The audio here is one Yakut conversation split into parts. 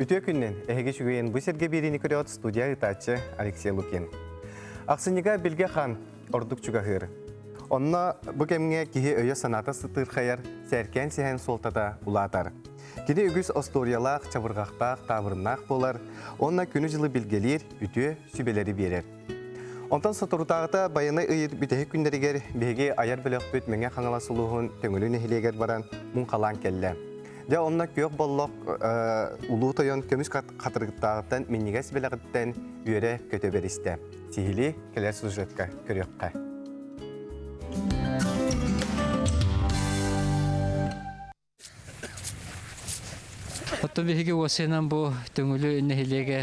Үтүө күннэн, эһиги үчүгэйин бу сиргэ биэриини көрөөт студия ыытааччы Алексей Лукин. Ахсынньыга Билгэ хан ордук чугаһыыр. Онно бу кэмҥэ киһи өйө-санаата сытыырхайар, сээркээн сэһэн суолтата улаатар. Кини үгүс остуоруйалаах, чабырҕахтаах, таабырыннаах буолар уонна күнү-дьылы билгэлиир, үтүө сүбэлэри биэрэр. Онтон соторутааҕыта Байанай ыйы бүтэһик күннэригэр биһиги айар бөлөхпүт Мэҥэ Хаҥалас улууһун Төҥүлү нэһилиэгэр баран муҥхалаан кэллэ. Дьэ онно күөх боллох улуу тойон көмүс хатырыктааҕыттан минньигэс бэлэҕиттэн үөрэ көтө бэристэ. Сиһилии кэлэр сюжетка көрүөххэ. Оттон биһиги уосайынан бу Төҥүлү нэһилиэгэ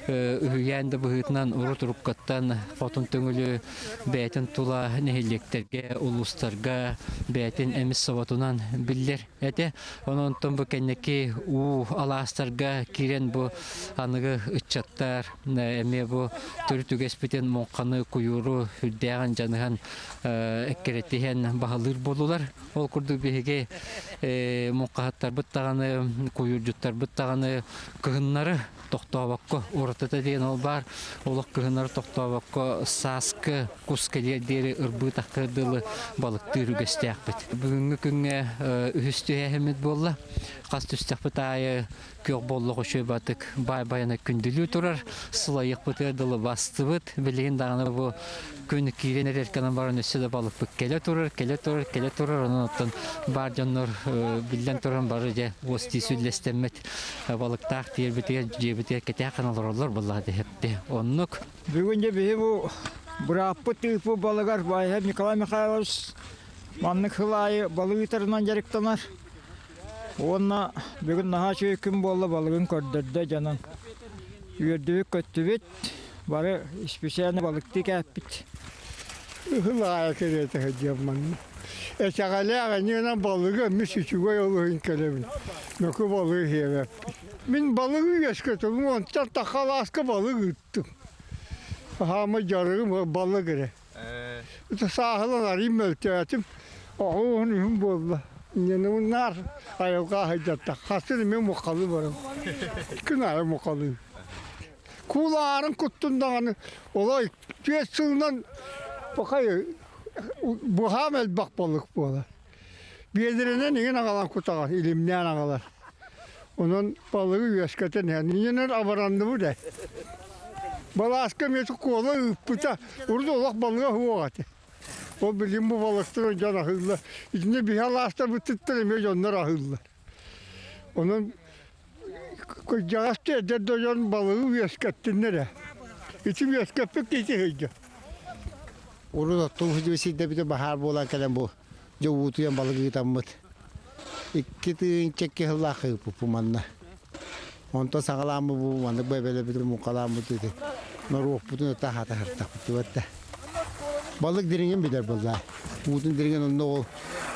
үһүйээн да быһыытынан урут уруккаттан Хотун Төҥүлү бэйэтин тула нэһилиэктэргэ, улуустарга бэйэтин эмис соботунан биллэр этэ. Онон бу кэнники уу алаастарга киирэн бу аныгы ыччаттар эмиэ бу төрүт үгэспитин муҥханы, куйууру үрдээҕин дьаныһан эккирэтиһэн баһылыыр буоллулар. Ол курдук биһиги муҥхаһыттарбыт даҕаны, куйуурдьуттарбыт даҕаны кыһыннары тохтообокко уратыта диэн ол баар. Олох кыһыннары тохтообокко сааскы кус кэлиэр диэри ырбыы таххыар дылы балыктыыр үгэстээхпит. Бүгүҥҥү күҥҥэ үһүс түһээһиммит буолла. Хас түстэхпит аайы күөх боллох үчүгэй батык баай байана күндүлүү турар сылайыахпытыгар дылы бастыбыт билигин даҕаны бу күн киирэн эрэр гынан баран өссө да балыкпыт кэлэ турар кэлэ турар кэлэ турар онон оттон баар дьоннор биллэн туран бары дьэ уос тиис үллэстэммит балыктаах тиэрбитигэр дьиэбитигэр кэтээх олороллор буоллаҕа дэһэпти оннук Бүгүн дьэ биһи бу бырааппыт ыыппыт балыгар Баайаһап Николай Михайлович маннык сыл аайы балык ыытарынан дьарыктанар. Уонна бүгүн наһаа үчүгэй күн буолла, балыгын көрдөрдө дьонун. Үөрдүбүт-көттүбүт, бары исписээнэ балыктыы кээппит. Ыһыл аайы кэриэтэ сылдьыам манна. Этэҕэлээх иннинэ балыгы эмис үчүгэй олуһун кэлэбин. Мөкү балыгы сиэбэппин. Мин балыгы үөскэтим, онтон тахалааска балык ыыттым. Хаама дьарыгым балык эрэ. Сааһылан арыый мөлтөөтүм, оҕуһун үһүн буолла. Наар айылҕа аһыйдатта. Хасын эмиэ муххалыы барым. Күн аайы муххалыы. Куулаарын куттун даҕаны олой түөрт сылынан бакай буһаам элбэх балык буолар. Биэдэрэнэн иҥин аҕалан кутаҕар, илимнээн аҕалар. Онон балыгы үөскэтэн иһэн, иннинэн абаранныбыт ээ. Балааска эмиэ куола ыыппыта, урут олох балыга суох этэ. Ол билигин бу балыктар дьон аһыыллар. Итиннэ биһи алаастарбытыттан эмиэ дьоннор аһыыллар. Онон кырдьаҕас да эдэр да дьон балыгы үөскэттиннэр ээ. Ити үөскэппит киһи сылдьар. Урут оттуу сылдьыбыт сирдэрбитин баһаар буолан кэлэн бу дьэ уутуйан балык ыытаммыт. 2002 сыллаах ыыппыппын манна. Онтон саҕалааммыт бу маннык бэйбэлэбитин муҥхалааммыт ити норуоппутун ытаах атаһыртахпыт да. Балык дириҥин билэр буоллаа. Уутун дириҥин онно ол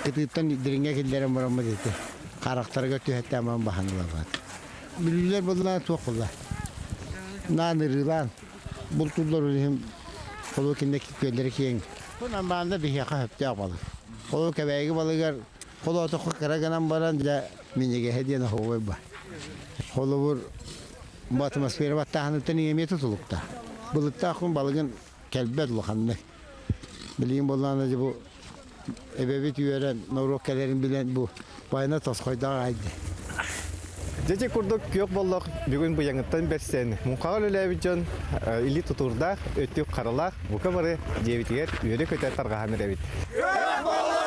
кытыыттан дириҥҥэ киллэрэн бараммыт ити харахтарыгар түһэттээн баран баһан ылабыт. Бүлүүлэр буоллаа туох буолла. Наан ырыылаан бултууллар иһин холу кинилэр күөллэрэ киэҥ. Бу биһиэхэ сөптөөх балык. Холу кэбээги балыгар холоотоххо кыра гынан баран дьэ минньигэһэ диэн оһуобай ба. Холобур бу атмосфера баттааһыныттан эмиэ тутулуктаах. Былыттаах күн балыгын кэлбэт улаханнык. Билигин буоллаҕына дьэ бу эбэбит үөрэн, норуот кэлэрин билэн бу война тосхойдоох аайды. Дьэ курдук күөх боллох бүгүн быйаҥыттан бэрсэн, муҥхаҕа үлэлээбит дьон илии тутуурдаах, өттүк харалаах бука бары дьиэбитигэр үөрэ-көтө тарҕаһан эрэбит. Күөх боллох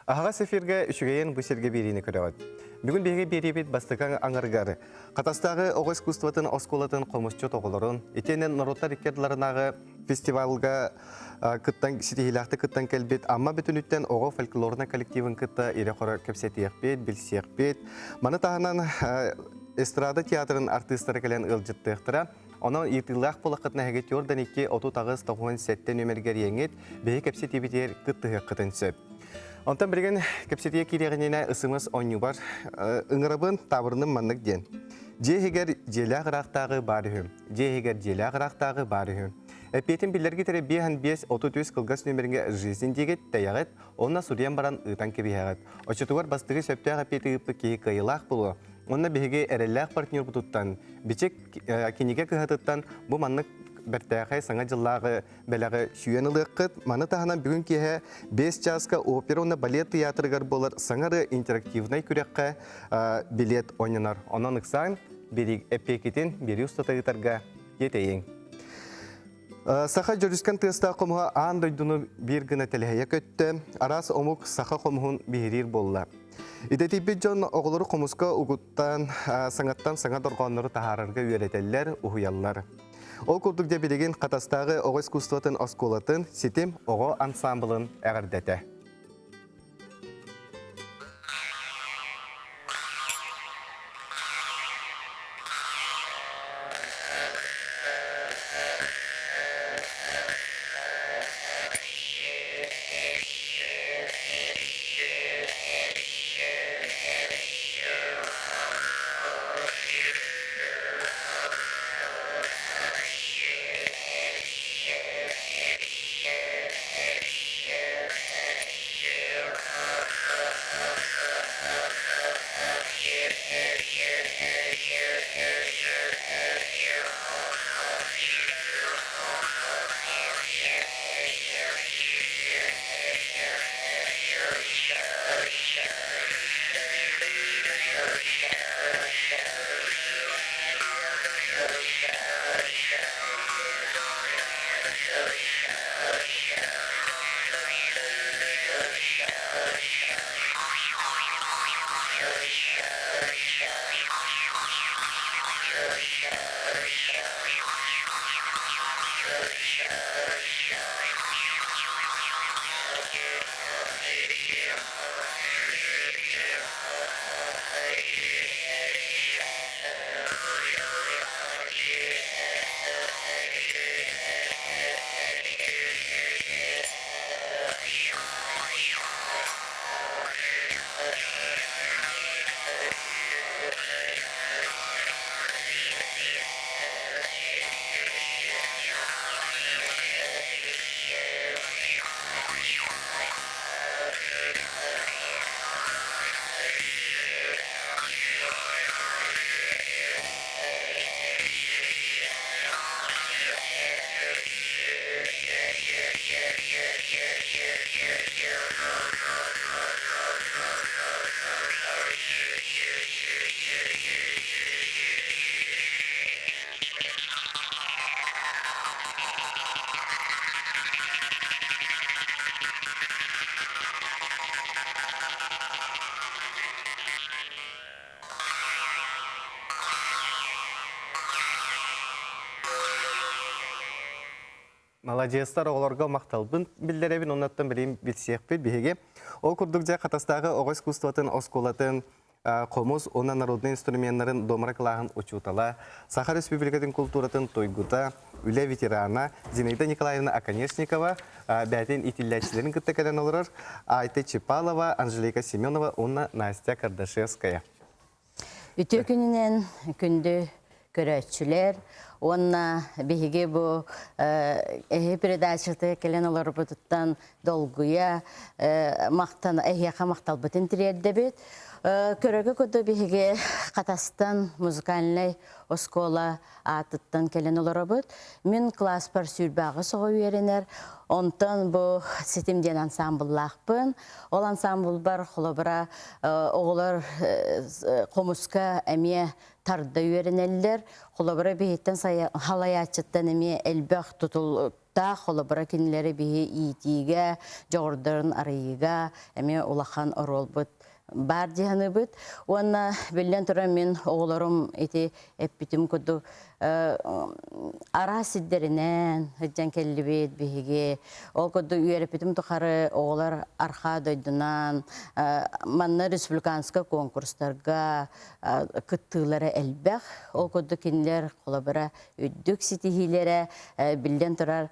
Аһаҕас эфиргэ үчүгэйин бу сиргэ биэриини көрөҕүт. Бүгүн биһиги биэриибит бастакы аҥарыгар Хатастааҕы оҕо искусствотын оскуолатын хомусчут оҕолорун, итиэннэ норуоттар икки ардыларынааҕы фестивалга кыттан ситиһиилээхтик кыттан кэлбит Амма бүтүнүттэн оҕо фольклорнай коллективын кытта ирэ-хоро кэпсэтиэхпит, билсиэхпит. Маны таһынан эстрада театрын артыыстара кэлэн ыалдьыттыахтара. Онон ыйытыылаах буолаххытына эһиги түөртэн икки 38 97 нүөмэргэр иэҥҥит биһи кэпсэтиибитигэр кыттыһыаххытын сөп. Онтон билигин кэпсэтиигэ киириэҕининэ ысымыс оонньуубар ыҥырабын, таабырыным маннык диэн. Дьиэ иһигэр дьиэлээх ыраахтааҕы баар үһү. Дьиэ иһигэр дьиэлээх ыраахтааҕы баар үһү. Эппиэтин биллэргит эрэ 55 33 кылгас нүөмэргэ «Жизнь» диэгит, тэйэҕит, онно суруйан баран ыытан кэбиһэҕит. Оччотугар бастакы сөптөөх эппиэти ыыппыт киһи кыайыылаах буолуо. Онно биһиги эрэллээх партнербутуттан, Бичик кинигэ кыһатыттан бу маннык бэртээхэй саҥа дьыллааҕы бэлэҕи сүүйэн ылыаххыт. Маны таһынан бүгүн киэһэ 5 чааска опера уонна балет тыйаатырыгар буолар саҥа ырыа интерактивнай күрэххэ билет ойнонор. Онон ыксаан эппиэкитин биэрии устата ыытарга тиэтэйиҥ. Саха дьөрүскэн тыастаах хомуһа аан дойдуну биир гына тэлэһийэ көттө, араас омук саха хомуһун биһириир буолла. Идэтийбит дьон оҕолору хомуска угуттаан, саҥаттан саҥа дорҕооннору таһаарарга үөрэтэллэр, уһуйаллар. Ол курдук дьэ билигин Хатастааҕы оҕо искусствотын оскуолатын Ситим оҕо ансаамбылын эҕэрдэтэ. Маладьыастар оҕолорго махталбын биллэрэбин, оннуттан билигин билсиэхпит биһиги. Ол курдук дьэ Хатастааҕы оҕо искусствотын оскуолатын хомус уонна народнай инструменнарын домра кылааһын учуутала, Саха Республикатын култууратын туйгута, үлэ ветерана Зинаида Николаевна Оконешникова бэйэтин иитиллээччилэрин кытта кэлэн олорор Айта Чепалова, Анжелика Семенова уонна Настя Кардашевская. Үтүө күнүнэн күндү көрөөччүлэр уонна биһиги бу эһи передачата кэлэн олорбутуттан долгуйа махтан эһиэхэ махталбытын тириэрдэбит. Көрөгө курдук биһиги Хатастан музыкальнай оскуола аатыттан кэлэн олоробут. Мин класспар сүүрбэҕи соҕо үөрэнэр. Онтон бу Ситим диэн ансаамбыллаахпын. Ол ансаамбылбар холобура оҕолор хомуска эмиэ тарда үөрэнэллэр. Холобура биһиттэн халайааччыттан эмиэ элбэх тутулуктаах холобура кинилэри биһи иитиигэ, дьоҕурдарын арыйыыга эмиэ улахан оруолбут баар дии саныыбыт. Уонна биллэн туран мин оҕолорум ити эппитим курдук араас сирдэринэн сылдьан кэллибит биһиги. Ол курдук үөрэппитим тухары оҕолор архаа дойдунан манна республиканскай конкурстарга кыттыылара элбэх. Ол курдук кинилэр холобура үрдүк ситиһиилэрэ биллэн турар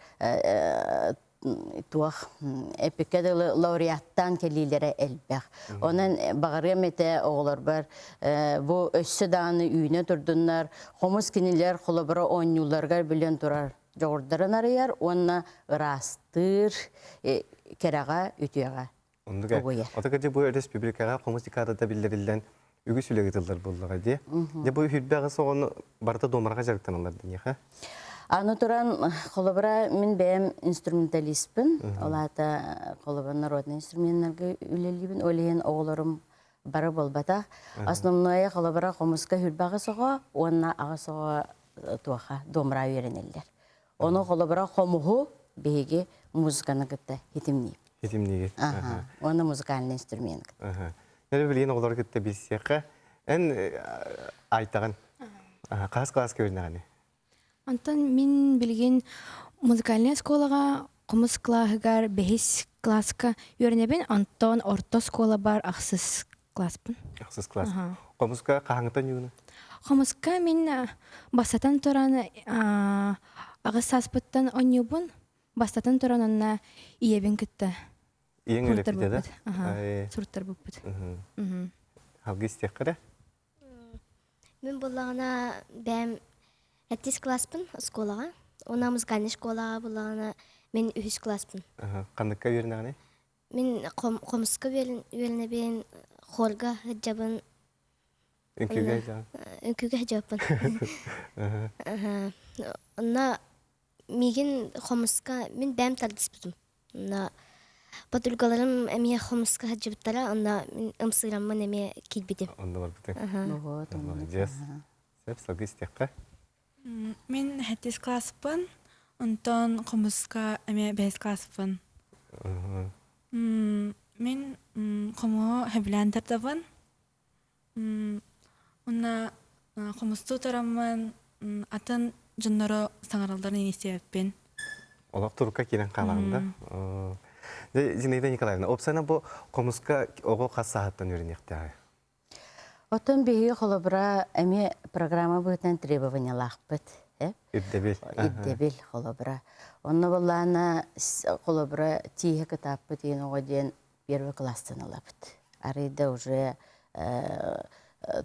туох эпиккэ дылы лауреаттаан кэлиилэрэ элбэх. Онон баҕарыам этэ оҕолорбор бу өссө даҕаны үүнэ турдуннар, хомус кинилэр холобура оонньууларыгар билэн турар. Дьоҕурдарын арыйар уонна ыраастыыр кэрэҕэ, үтүөҕэ Оннук ээ. угуйар. Ото кырдьык бу республикаҕа хомус декадата биллэриллэн үгүс үлэ ыытыллар буоллаҕа дии. Дьэ бу 28 оҕону барыта дуомараҕа дьарыктаналлар диниэхэ. Аны туран, холобура, мин бэйэм инструменталистпын. Ол аата, холобура, народнай инструменнарга үлэлиибин. Ол иһин оҕолорум бары буолбатах. Основное, холобура, хомуска хүрбэ аҕыс оҕо уонна аҕыс оҕо туоха домра үөрэнэллэр. Ону холобура хомуһу биһиги музыканы кытта хитимниибит. Хитимниигит. Аха. Уонна музыкальный инструмент. Аха. Нөрө билигин оҕолору кытта билсиэххэ. Эн айтаҕын. Хас кылааска үөрэнэҕиний? Онтон мин билигин музыкальнай оскуолаҕа хомус кылааһыгар бэһис кылааска үөрэнэбин, онтон орто оскуолабар ахсыс класспын. Ахсыс класс. Хомуска хаһаҥҥыттан юуна? Хомуска мин бастатан туран аҕыс сааспыттан оонньуубун. Бастатан туран онно ийэбин кытта Ийэҥ үөрэппитэ да? Суруттарбыппыт. Алгы истиэххэ эрэ. Мин буоллаҕына бэйэм сэттис кылааспын оскуолаҕа. Уонна музыкальнай школаҕа буоллаҕына мин үһүс кылааспын. Ханныкка үөрэнэҕиний? Мин хомуска үөрэнэбин, хорга сылдьабын. Үҥкүүгэ сылдьаҕын? Үҥкүүгэ сылдьабыппын. Онно миигин хомуска мин бэйэм тардыспытым. Онно подругаларым эмиэ хомуска сылдьыбыттара, онно мин ымсыыраммын эмиэ киирбитим. Онно барбытыҥ. Молодец. Сөп, салгыы истиэххэ. Мин сэттис класспын, онтон хомуска эмиэ бэһис класспын. Мин хомуһу сөбүлээн тардабын. Уонна хомустуу тураммын атын дьоннору саҥаралларын истибэппин. Олох турукка киирэн хаалаҕын да? Зинаида Николаевна, опсана бу хомуска оҕо хас сааһыттан үөрэниэхтээҕий? Оттон биһиги холобура эмиэ программа быһыытынан требованиялаахпыт. Ирдэбил. Ирдэбил холобура. Онно буоллаана холобура тииһэ кытааппыт диэн оҕо диэн первый класстан ылабыт. Арыйда уже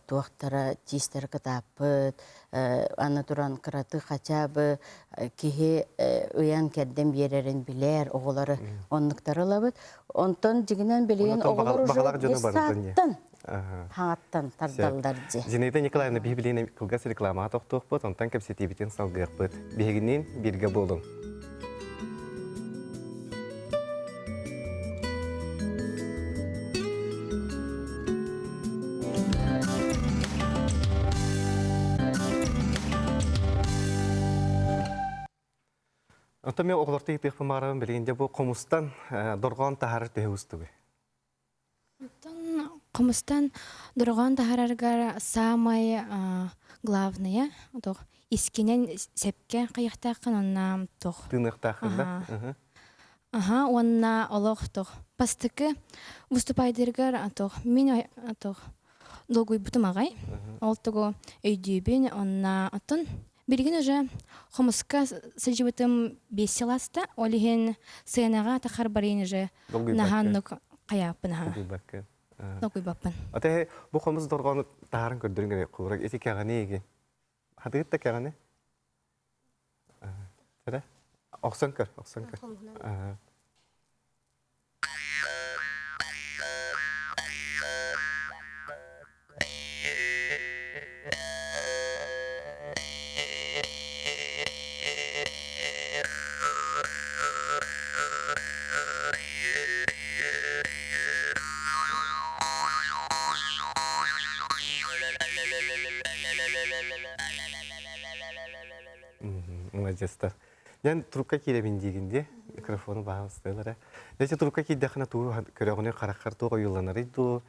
туохтара тиистэрэ кытааппыт, аны туран кыраты хотя бы киһи ыйан-кэрдэн биэрэрин билэр оҕолору оннуктары ылабыт. Онтон дьигинэн билигин оҕолор уже детсадтан хаҥаттан тардаллар дии. Зинаида Николаевна, биһи билигин кылгас рекламаҕа тохтуохпут, онтон кэпсэтиибитин салгыахпыт. Биһигиниин бииргэ буолуҥ. Оттон мен оҕолорто ыйытыахпын баҕарабын билигин дьэ бу хомустан дорҕоон таһаарар төһө уустугуй? Оттон хомустан дорҕоон таһаараргар саамай главное туох искинэн сэпкэ хайыахтааххын уонна туох Тыыныахтааххын да? Аха уонна олох туох бастакы выступайдыргар туох мин туох долгуйбутум аҕай. Ол тугу өйдүүбүн уонна оттон Билигин уже хомуска сылдьыбытым биэс сыл ааста. Ол иһин сыанаҕа тахар барыйын уже наһааннык хайааппын аха. Долгуйбаккын. Долгуйбаппын. Ата бу хомус дорҕоону таһааран көрдөрүн керек кулура ити кэҕини иги. Хатыгыт да кэҕини. Тэре. Охсон көр, охсон көр. Молодецтар. Дьэн трубка киирэбин диигин дии. Микрофону баһаалыстыылар ээ. Дьэ трубка киирдэххинэ тугу көрөҕүнүй хараххар туох ойууланарый дуу,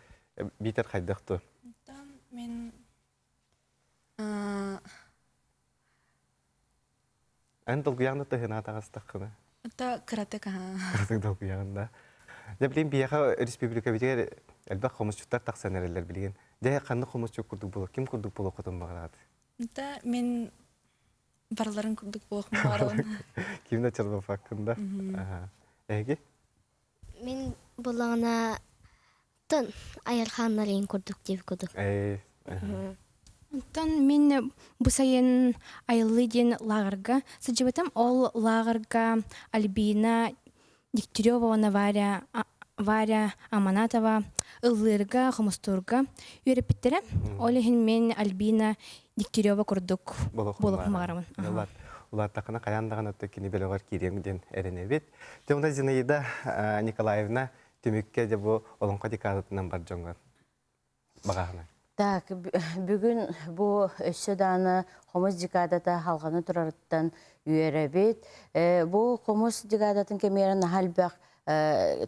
биитэр хайдах дуу? Оттон мин Эн долгуйаҕын да тыһынаат аҕыстаххына. Ата кыратык аха. Кыратык долгуйаҕын да. Дьэ билигин биһиэхэ республикабытыгар элбэх хомусчуттар тахсан эрэллэр билигин. Дьэ ханнык хомусчут курдук буолуо, ким курдук буолуоххутун баҕараҕыт? Ата мин барыларын курдук буолуохпун баҕарабын. Ким да чорбоппаккын да. Эһиги? Мин буллаҕына тын айархааннарыйын курдук диэбит курдук. Ээ. Онтон мин бу сайын Айыллыы диэн лааҕырга сылдьыбытым. Ол лааҕырга Альбина Дегтярева уонна Варя, Варя Аманатова ыллыырга, хомустуурга үөрэппиттэрэ. Ол иһин мин Альбина Дегтярева курдук буолуохпун баҕарабын. Улааттаххына хайаан даҕаны кини бөлөҕөр киириэм диэн эрэнэбит. Дьэ, Зинаида Николаевна түмүккэ дьэ бу олоҥхо декадатынан бар дьоҥҥор баҕаһына. Так, бүгүн бу өссө дааны хомус декадата халҕаны турарыттан үөрэбит. Бу хомус декадатын кэмигэр наһаа элбэх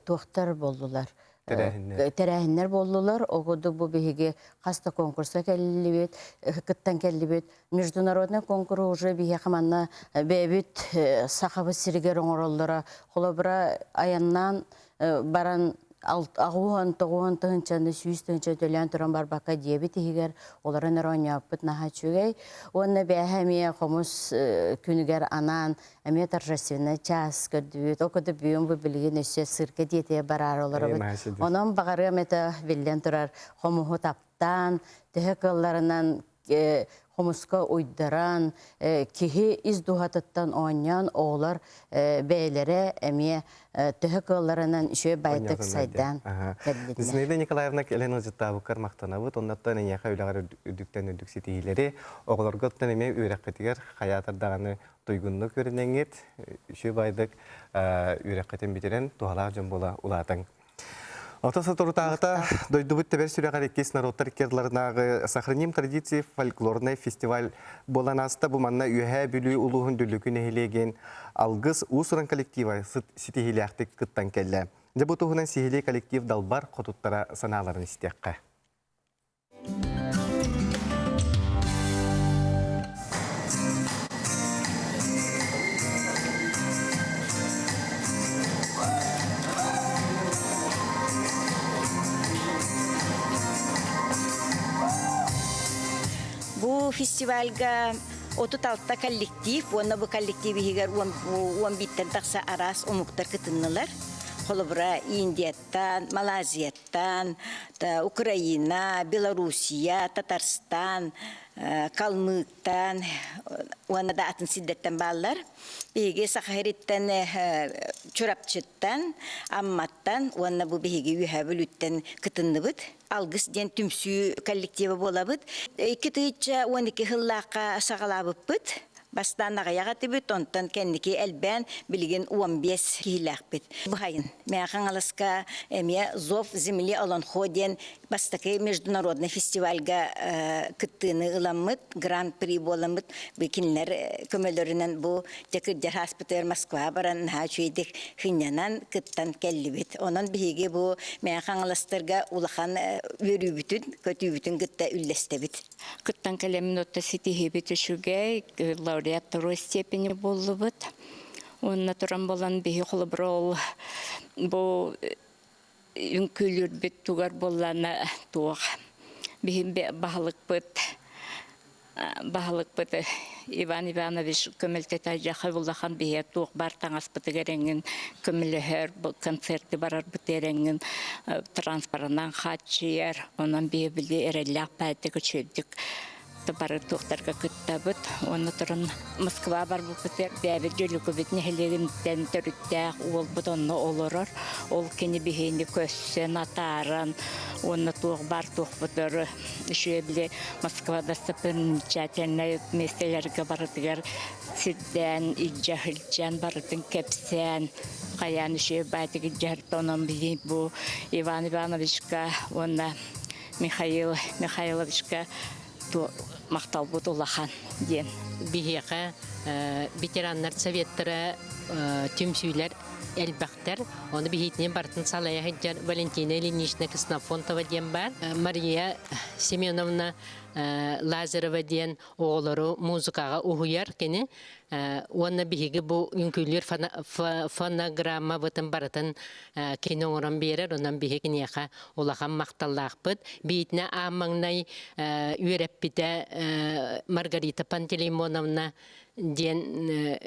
туохтар буоллулар. Тэрээһиннэр. Тэрээһиннэр буоллулар. Ол курдук бу биһиги хас да конкурса кэллибит, кыттан кэллибит. Международный конкурс уже биһиэхэ манна бэйэбит сахабыт сиригэр оҥороллоро. Холобура, айаннаан баран аҕуһан тоҕуһан тыһынчаны сүүс тыһынча төлөөн туран барбакка диэбит иһигэр олорон эрэ оонньооппут наһаа үчүгэй уонна бээһэ эмиэ хомус күнүгэр анаан эмиэ торжественный час көрдүбүт ол курдук бүгүн бу билигин өссө циркэ диэтигэ бараары олоробут онон баҕарыам этэ биллэн турар хомуһу таптаан төһө кыалларынан хомуска уйдаран, киһи ис дууһатыттан оонньоон оҕолор бэйэлэрэ эмиэ төһө кыалларынан үчүгэй баайдык сайдан кэллиннэр. Зинаида Николаевна кэлэн ыалдьыттаабыккар махтанабыт. Оннуттан эйиэхэ үлэҕэр үрдүктэн үрдүк ситиһиилэри, оҕолорго оттон эмиэ үөрэххитигэр хайаатар даҕаны туйгуннук үөрэнэҥҥит, үчүгэй баайдык үөрэххитин бүтэрэн туһалаах дьон буола улаатыҥ. Ото соторутааҕыта дойдубут тэбэр сүрэҕэр иккис норуоттар иккиарларынааҕы «Сохраним традиции» фольклорнай фестиваль буолан ааста. Бу манна Үөһээ Бүлүү улууһун Дүллүкү нэһилиэгин Алгыс уус-уран коллектива ситиһиилээхтик кыттан кэллэ. Дьэ бу туһунан сиһилии коллектив далбар хотуттара санааларын истиэххэ. Бу фестивальга 36 коллектив уонна бу коллектив иһигэр 11 тахса араас омуктар кытыннылар. Холобура, Индияттан, Малайзияттан, Казахстан, Украина, Белоруссия, Татарстан, Калмыктан уонна да атын сирдэртэн бааллар. Биһиги Саха сириттэн Чурапчыттан, Амматтан уонна бу биһиги Үөһээ Бүлүүттэн кытынныбыт. Алгыс диэн түмсүү коллектива буолабыт. 2012 сыллаахха саҕалаабыппыт. Бастаан аҕыйах этибит, онтон кэнники элбээн билигин 15 киһилээхпит. Быһайын Мэҥэ Хаҥаласка эмиэ «Зов земли Олонхо» диэн бастакы международный фестивальга кыттыыны ыламмыт, гран-при буоламмыт. Бу кинилэр көмөлөрүнэн бу дьэ кырдьар ааспытыгар Москваҕа баран наһаа үчүгэйдик сынньанан кыттан кэллибит. Онон биһиги бу Мэҥэ Хаҥаластарга улахан үөрүүбүтүн, көтүүбүтүн кытта үллэстэбит. Кыттан кэлэммин отто ситиһиибит үчүгэй, лауреат второй степени буоллубут. Уонна туран буолан биһи холобура ол бу үҥкүүлүүрбүт тугар буоллаана туох биһи баһылыкпыт баһылыкпыт Иван Иванович көмөлтөтө дьаха улахан биһиэ туох баар таҥаспытыгар эҥин көмөлөһөр концерты барарбыт эрэҥин транспоранан хааччыйар онон биһи били эрэллээх баайдык үчүгэйдик бары туохтарга кыттабыт уонна туран Москва барбыппытыгар бэйэбит Дьөлүкүбүт нэһилиэгинтэн төрүттээх уолбут онно олорор ол кини биһини көссөн атааран уонна туох баар туохпутар үчүгэй били Москва достопримечательнай миэстэлэргэ барытыгар сирдээн илдьэ сылдьан барытын кэпсээн хайаан үчүгэй баайтык илдьэ онон биһи бу Иван Ивановичка уонна Михаил Михайловичка махталбыт улахан диэн. Биһиэхэ ветераннар советтара түмсүүлэр элбэхтэр. Ону биһиитинэн барытын салайа сылдьар Валентина Ильинична Ксенофонтова диэн баар. Мария Семеновна Лазарева диэн оҕолору музыкаҕа уһуйар кини. Уонна биһиги бу үҥкүүлүүр фонограммабытын барытын кини оҥорон биэрэр. Онон биһиги киниэхэ улахан махталлаахпыт. Биитинэ аан маҥнай үөрэппитэ Маргарита Пантелеймоновна диэн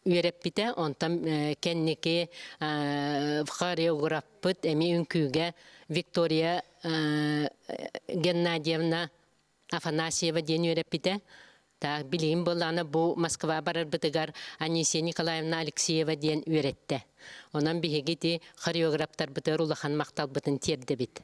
үөрэппитэ. Онтон кэнники хореографпыт эмиэ үҥкүүгэ Виктория Геннадьевна. Афанасьева диэн үөрэппитэ. Так, билигин буоллаҕына бу Москва барарбытыгар Анисия Николаевна Алексеева диэн үөрэттэ. Онон биһиги ити хореографтарбытыгар улахан махталбытын тиэрдэбит.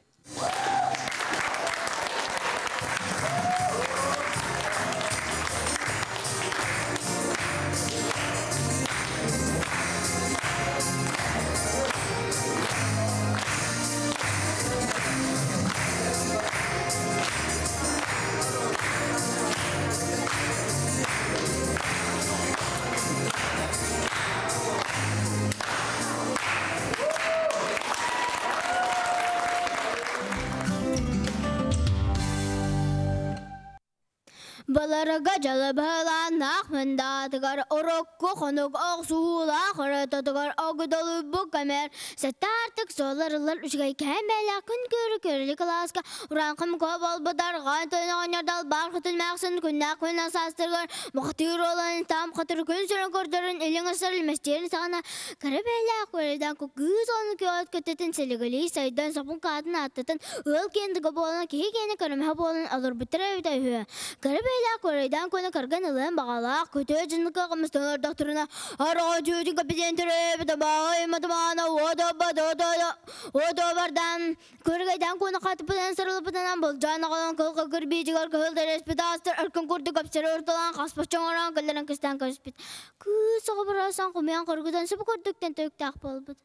Былыргы дьылы быһылааннаах мындаатыгар урукку хонук охсуһуулаах ортотугар огдолуйбут кэмэр сэттэ-артык суолларыллар үчүгэй кээмэлээх күн көрү көрүлү кылааска урааҥхым куо буолбут арҕаан тойон оҕонньор далбаар хотун мэхсин күннээх күн саастарыгар мухтуур уолан таам хотур күн сүрүн көрдөрүн илиҥ ысыр илмэстиэрин саҕана Кыра бэйэлээх күөлэйдээн кыыс оҕону күөҕүт көтөтүн силигилии сайдан сопун хаатын ааттатын ыал киэндигэ буолан киһи киэнэ көрүмэһэ буолан олорбуттара эбитэ үһү. Кыра бэйэлээх күөлэйдээн күнү кэргэн ылыан баҕалаах күтүө дьынныка кымыстан олордохторуна араҕа дьүүтүн капитан төрөөбүт абааҕы матымаана уотуобардаан Көрүгэйдээн куона хатыппытынан сырылыппытынан былдьаан аҕалан кыл кылгыр биитигэр кыһыл дэрэспит аастар өркөн курдук өпсөрө ортолоон хаспачча оҥорон кэллэрин кистээн көрүспүт. Кыыс оҕо барасан хомуйан хоргутан субу курдуктан төктээх буолбут.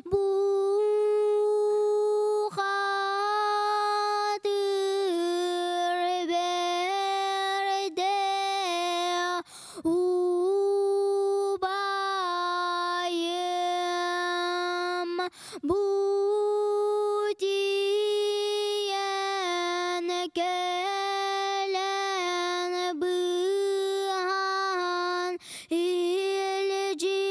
Бухатыр бэрдэ убайым бу тиийэн кэлэн быыһаан Илдьи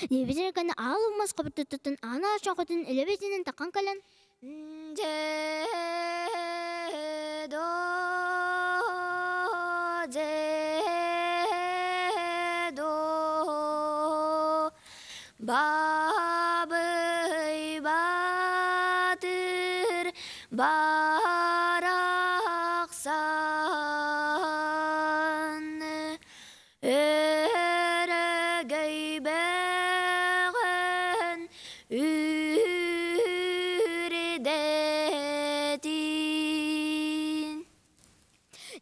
Диэбитин кэннэ аал уммас хобуттуттан аан ааччоҕутун илэбитинэн таххан кэлэн Бабый батыр барахсан өрөгөйбөҕөн үрдэтин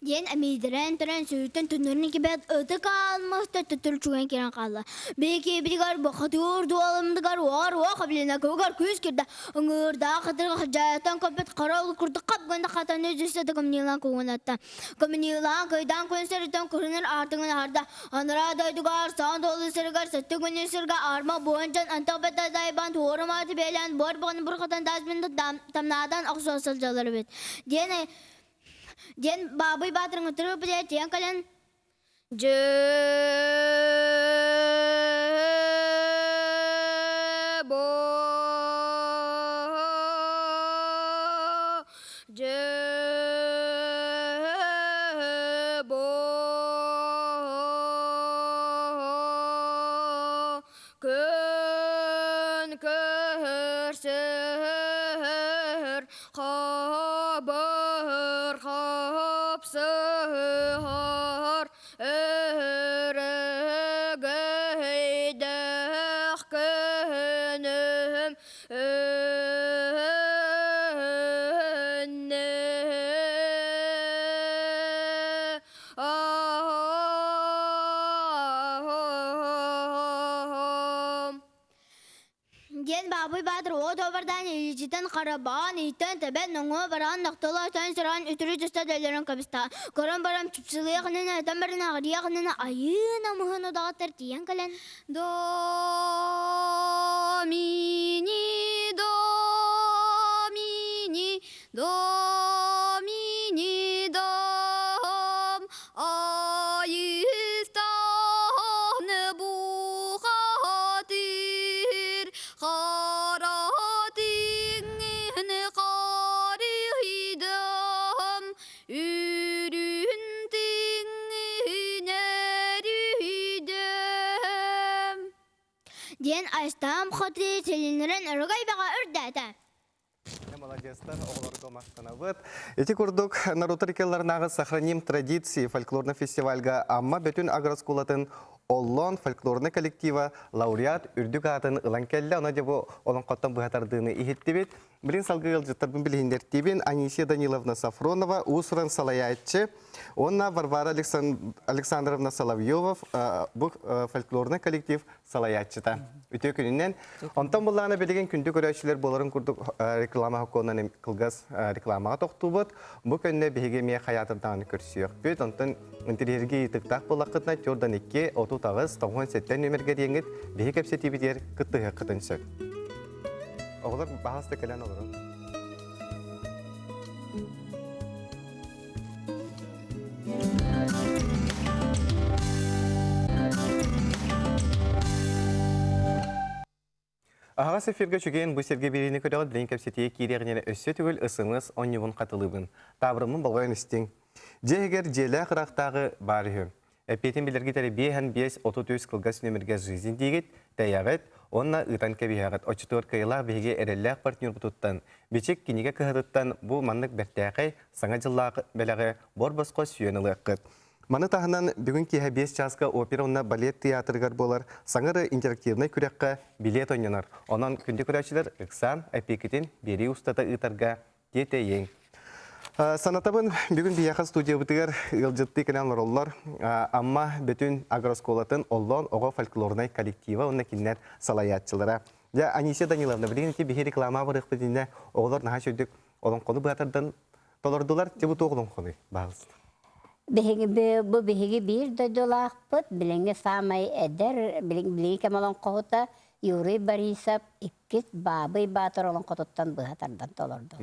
Диэн эмиийдэрэн туран сүүртэн түннэрин кибэт ытык аалмаста төттөрү чуган киирэн хаалла. Биһикибитигэр бухатыыр дуолумдугар уор уох билинэ кугар күүс кирдэ ыҥыырдаах хатырга хадьаайаттан көппүт хара ол курдук хап гына хатаны түстэ кымньыылаан куҥунатта. Кымньыылаан кыйдаан күн сириттэн курунар аартыгын аһарда. Анараа дойдугар саан дуолу сиригэр сэттэ күнү сиргэ арма буон дьон антах бэттэ дайбан туорумааты бээлээн буор баҕаны бурҕатан таас тамнаатан охсуо сылдьаллар эбит. Диэн Диэн Баабый Баатырыҥ ытырыы билэ тиийэн кэлэн Дьэ бо дьэ бо күн көрсөр Хабыр хапсыһар өрөгөйдөөх күнүм үүннэ. Диэн Баабый Баатыр уот уобардаан илдьитин харабаан, ийтэн тэбэн ноҥуо бараан нохтоло өтөн сөрөөн үтүрү түстэ өлөрөн кэбистэ. Көрөн баран чупсулуйах иннинэ өтөн баран аҕырыйах иннинэ айыы намыһын удаҕаттар тиийэн кэлэн Домини, домини, домини, дом, Айыстан бухатыр, хара тиҥин харыйдым, үрүн тиҥинэ. Диэн Айстаам хоту силиннэрэн өрөгөй бөҕө үрдээтэ. Маладьыастар, оҕолорго махтанабыт. Ити курдук, норуоттар иккиларынааҕы «Сохраним традиции» фольклорный фестивальга Амма Бөтүн агроскулатын Оллон фольклорный коллектива лауреат үрдүк аатын ылан кэллэ. Оно дьэ бу олоҥхоттон быһа тардыыны иһиттибит. Билин салгыы ыалдьыттарбын билиһиннэртиибин Анисия Даниловна Сафронова, уус-уран салайааччы, уонна Варвара Александровна Соловьева, бу фольклорный коллектив салайааччыта. Үтүө күнүнэн. Онтон буллаана билигин күндү көрөөччүлэр буоларын курдук реклама хокуонан кылгас рекламаҕа тохтуубут. Бу көннө биһиги эмиэ хайаатырдаҕаны көрсүөхпүт. Онтон интэриэһиргии ыйытыктаах буоллаххытына 4 2 38 97 нүөмэргэ диэҥҥит биһи кэпсэтиибитигэр кыттыһыаххытын сөп. Оҕолор баһаста кэлэн олорун. Аһаҕас эфиргэ үчүгэйин бу сиргэ биэриини көрөҕүт билин кэпсэтиигэ киириэҕинэн өссө төгүл ысымыс онньубун хатылыыбын. Таабырыммын болҕойон истиҥ. Дьиэ иһигэр дьиэлээх ыраахтааҕы баар үһү. Эппиэтин билэргит эрэ биэһэн биэс 33 кылгас нүөмэргэ жизнь диигит, тэйэҕит уонна ыытан кэбиһэҕит. Оччотугар кыайыылаах биһиги эрэллээх партнербутуттан, Бичик кинигэ кыһатыттан бу маннык бэртээхэй Саҥа дьыллаах бэлэҕи бор-босхо сүөн ылыаххыт. Маны таһынан бүгүн киэһэ 5 чааска опера уонна балет театрыгар буолар саҥа интерактивнай күрэххэ билиэт ойнонор. Онон күндү көрөөччүлэр ыксаан эпиэкитин биэрии устата ыытарга тиэтэйиҥ. Санатабын, бүгүн биһиэхэ студиябытыгар ыалдьыттыы кэлэн олороллор Амма Бөтүн агроскуолатын Оллоон оҕо фольклорнай коллектива уонна кинилэр салайааччылара. Дьэ, Анисия Даниловна, билигин ити биһи реклама барыахпыт иннинэ оҕолор наһаа үчүгдүк олоҥхону быатардан толордулар. Дьэ, бу туох олоҥхонуй, баһаалыста? Биһиги бу биһиги биир дойдулаахпыт, билиҥҥи саамай эдэр, билиҥҥи кэм олоҥхоһута Юрий Борисов иккис Баабый Баатыр олоҥхотуттан быһа тардан толорду.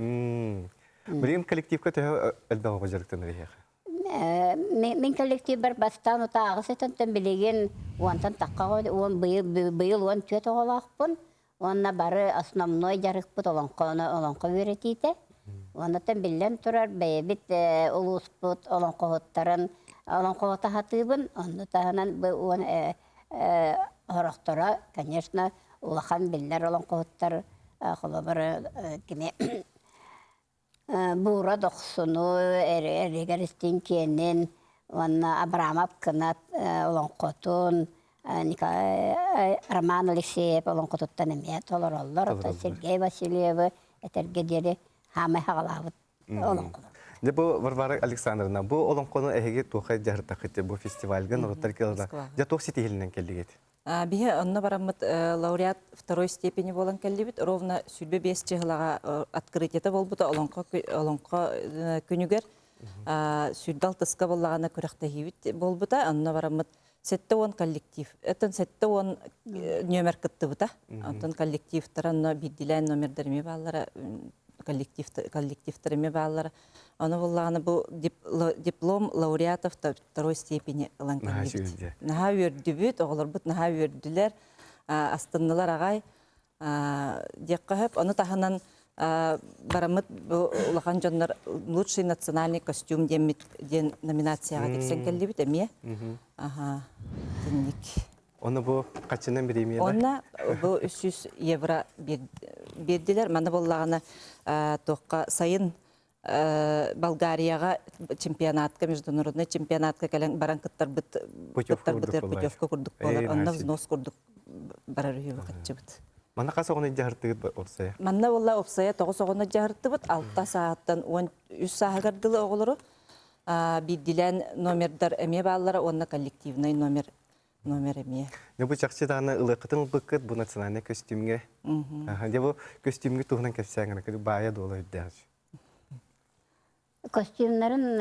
Билигин коллективка төһө элбэх оҕо дьарыктанар эһиэхэ? Мин коллективбар бастаан утааҕы сытантан билигин уонтан тахха уон быйыл 14 оҕолоохпун. Уонна бары основной дьарыкпыт олоҥхону олоҥхо үөрэтиитэ. Уоннаттан биллэн турар бэйэбит улууспут олоҥхоһуттарын олоҥхоһута сатыыбын. Онну таһынан уон Сорохторо, конечно, улахан биллэр олоҥхоһуттар, холобур, кини Буура Дохсуну, Эригэр Истиҥ Киэнин уонна Абрамов Кынат олоҥхотун, Николай Роман Алексеев олоҥхотуттан эмиэ толороллор. Оттон Сергей Васильевы этэргэ диэри хаамай хаҕалаабыт олоҥхолор. Дьэ бу Варвара Александровна, бу олоҥхону эһиги туохха дьаһартаххыт бу фестивальга норуоттар кыалла. Дьэ туох ситиһилинэн кэллигит? Биһи онно бараммыт лауреат второй степени буолан кэллибит. Ровно 25 чыһылаҕа открытиета буолбута олоҥхо олоҥхо күнүгэр сүүрбэ алтыска буоллаҕына күрэхтэһиибит буолбута. Онно бараммыт 70 коллектив. Оттон 70 нүөмэр кыттыбыта. Онтон коллективтара онно биирдилээн номердар эмиэ бааллара, коллектив коллективтар эмиэ бааллара. Ону буллаҕына бу диплом лауреатов второй степени ылан кэллибит. Наһаа үөрдүбүт, оҕолорбут наһаа үөрдүлэр, астыннылар аҕай. диэххэ сөп. Ону таһынан бараммыт бу улахан дьоннор лучший национальный костюм диэммит диэн номинацияҕа тиксэн кэллибит эмиэ. Аха, итинник. Оны бу хаччынан бириэмийэ Онно бу 300 евро биэрдилэр. Манна буоллаҕына туохха сайын Болгарияҕа чемпионатка, международный чемпионатка кэлэн баран кыттарбыт кыттарбытыгар путевка курдук буолар. Онно взнос курдук барар үһү хаччыбыт. Манна хас оҕону дьаһартыгыт опсайа? Манна буолла опсайа 9 оҕону дьаһартыбыт. 6 сааһыттан 13 сааһыгар дылы оҕолору биирдилээн номердар эмиэ бааллара уонна коллективный номер номер эмиэ. Дьэ бу чахчы даҕаны ылыаххытын ылбыккыт бу национальнай көстүүмҥэ. Дьэ бу көстүүмҥэ туһунан кэпсээҥ эрэ баайа дуола үрдээх. Костюмнарын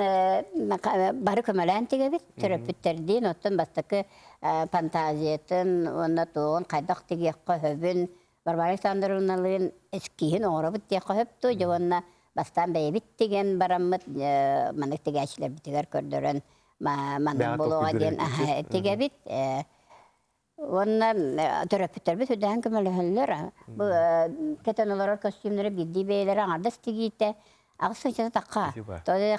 бары көмөлөөн тигэбит, төрөппүттэрдиин, оттон бастакы фантазиятын уонна туоҕун хайдах тигиэххэ сөбүн Варвара Александровналыын эскиһин оҥоробут диэххэ сөп дуо, дьэ уонна бастаан бэйэбит тигэн бараммыт маннык тигээччилэрбитигэр көрдөрөн маннык буолуоҕа диэн тигэбит. Уонна төрөппүттэрбит үрдээн көмөлөһөллөр. Бу кэтэн олорор костюмнары биирдии бэйэлэрэ аҥардас тигиитэ. Аҕыс сылдьа тахха. Тоҕо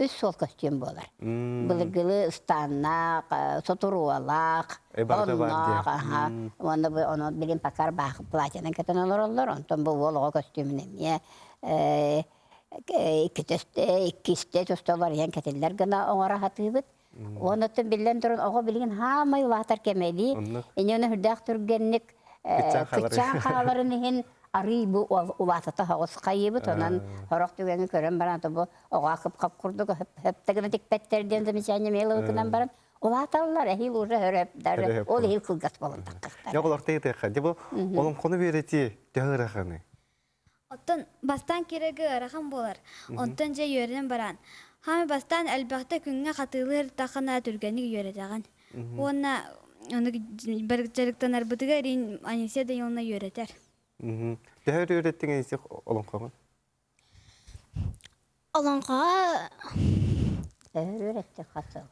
үс суол көстүүм буолар. Былыргылы ыстааннаах, сотуруолаах, онноох, аха. Уонна бу ону билин пакар баах платьянан кэтэн олороллор. Онтон бу уол оҕо көстүүмүн эмиэ иккистэ туста уларыйан кэтиллэр гына оҥоро сатыыбыт. Уонна биллэн туран оҕо билигин хаамай улаатар кэмэ дии. Инньэ үрдээх түргэнник кыччаан хааларын иһин арыый бу улаатата соҕус хайыыбыт. Онон сорох түгэни көрөн баран бу оҕо кып-хап курдук хөп гына тикпэттэр диэн замечание меловыкынан баран улааталлар эһиил уже хөрөп даже ол иһил кылгас болон таххахтар. Дьэ олорто ыытыахха. Дьэ бу олоҥхону үөрэтии төһө ыараханый? Оттон бастаан кирэгэ ыарахан буолар. Онтон дьэ үөрэнэн баран, хаамай бастаан элбэхтэ күҥҥэ хатыылыыр таххына түргэнник үөрэтэҕин. Уонна ону дьарыктанарбытыгар иин Анисия Даниловна үөрэтэр. Төһө үөрэттиҥ Анисия олоҥхоҕун? Олоҥхоҕо Төһө үөрэттиҥ хас сыл?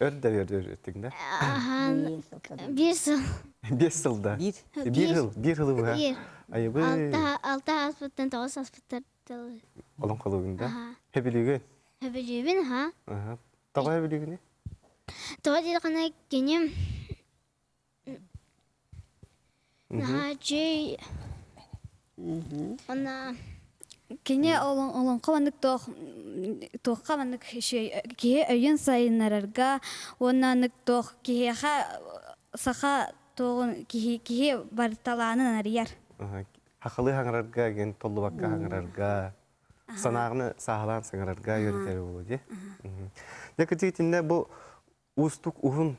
Өр да үөрдүттүҥ да? Биир сыл. Биэс сыл да? Биир. Биир сыл, биир сылы быһа. Биир. Айыбы. Алта, алта ааспыттан тоҕус ааспыттар тылы. Олоҥхолуугун да? Хэбилүүгүн? Хэбилүүбүн, аха. Тоҕо хэбилүүгүнүй? Тоҕо диэтэххинэ кини Наһаа үчүгэй. Уонна кини олоҥхо маннык туох туохха маннык үчүгэй киһи өйүн сайыннарарга уонна маннык туох киһиэхэ саха туоҕун киһи киһи бар талаанын арыйар. Хахалыы хаҥарарга, ген толлубакка хаҥарарга, санааҕыны сааһылаан саҥарарга үөрэтэр буолуо дии. Дьэ кытыы итиннэ бу уустук уһун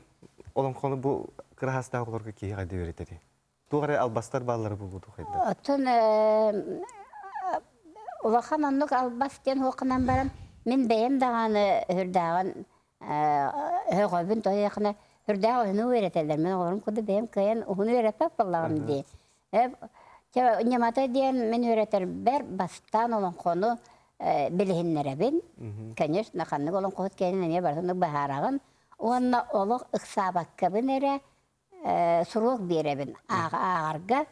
олоҥхону бу кыраһаастаах оҕолорго киһи хайда үөрэтэрий? Туох эрэ албастар бааллара буолуо хайда? Оттон улахан оннук албас диэн хуохханан баран мин бэйэм даҕаны үрдээҕин өһөҕөбүн тоһуйахына үрдээх уһуну үөрэтэллэр мин оҕолорум курдук бэйэм кыайан уһуну үөрэппэт буоллаҕым дии Ньымата диэн мин үөрэтэрбэр бастаан олоҥхону билиһиннэрэбин. Конечно, ханнык олоҥхоһут кэлин эмиэ барытын быһаараҕын. Уонна олох ыксаабаккабын эрэ суруок биэрэбин ааҕарга.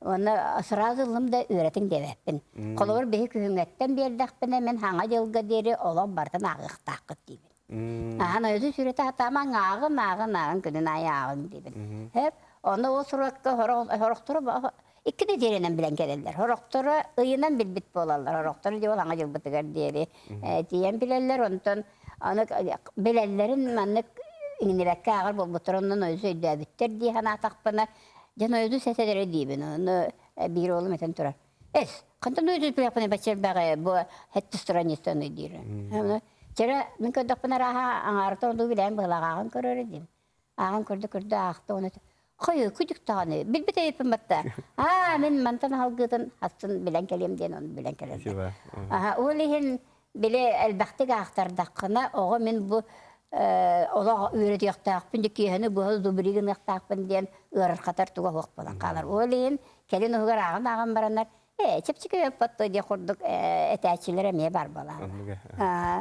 Уонна сразу ыллым да үөрэтиҥ диэбэппин. Холобур, биһи күһүҥҥэттэн биэрдэхпинэ, мин хаҥа дьылга диэри олох барытын ааҕыахтааххыт диибин. Ахан ойуту сүрэтэ сатаамаҥ ааҕын, ааҕын, ааҕын, күнүн аайы ааҕын диибин. Һэп, ону ол суруокка сорохторо икки нэдиэлэнэн билэн кэлэллэр. Сорохторо ыйынан билбит буолаллар. Сорохторо дьэ ол аҥа дьылбытыгар диэри тиийэн билэллэр. Онтон аны билэллэрин маннык иҥнибэккэ ааҕар буолбуттар, онон ойуту өйдөөбүттэр дии санаатахпына, дьэ ойуту сэтэлэрэ диибин. Ону биир уолум этэн турар. Эс, хантан ойуту билэхпинэ бачча бу хэттэ страницаны диир. Чэрэ, мин көрдөхпүнэ арааһа аҥаарыта ордук билээн быһылаах ааҕан көрөр этим. Ааҕан көрдө көрдө аахта уонна хойу күдүк даҕаны билбит эбиппин батта. Аа, мин мантан аһалгытын астын билэн кэлиэм диэн ону билэн кэлэллэр. Аха, ол иһин били элбэхтик аахтардаххына оҕо мин бу олох үөрэтиэхтээхпин дьэ киэһэни быһа дубри гыныахтаахпын диэн ыарырхатар туга суох буолан хаалар. Ол иһин кэлин уһугар ааҕан ааҕан бараннар чэпчэки өппөттө диэх курдук этээччилэр эмиэ бар буолааллар.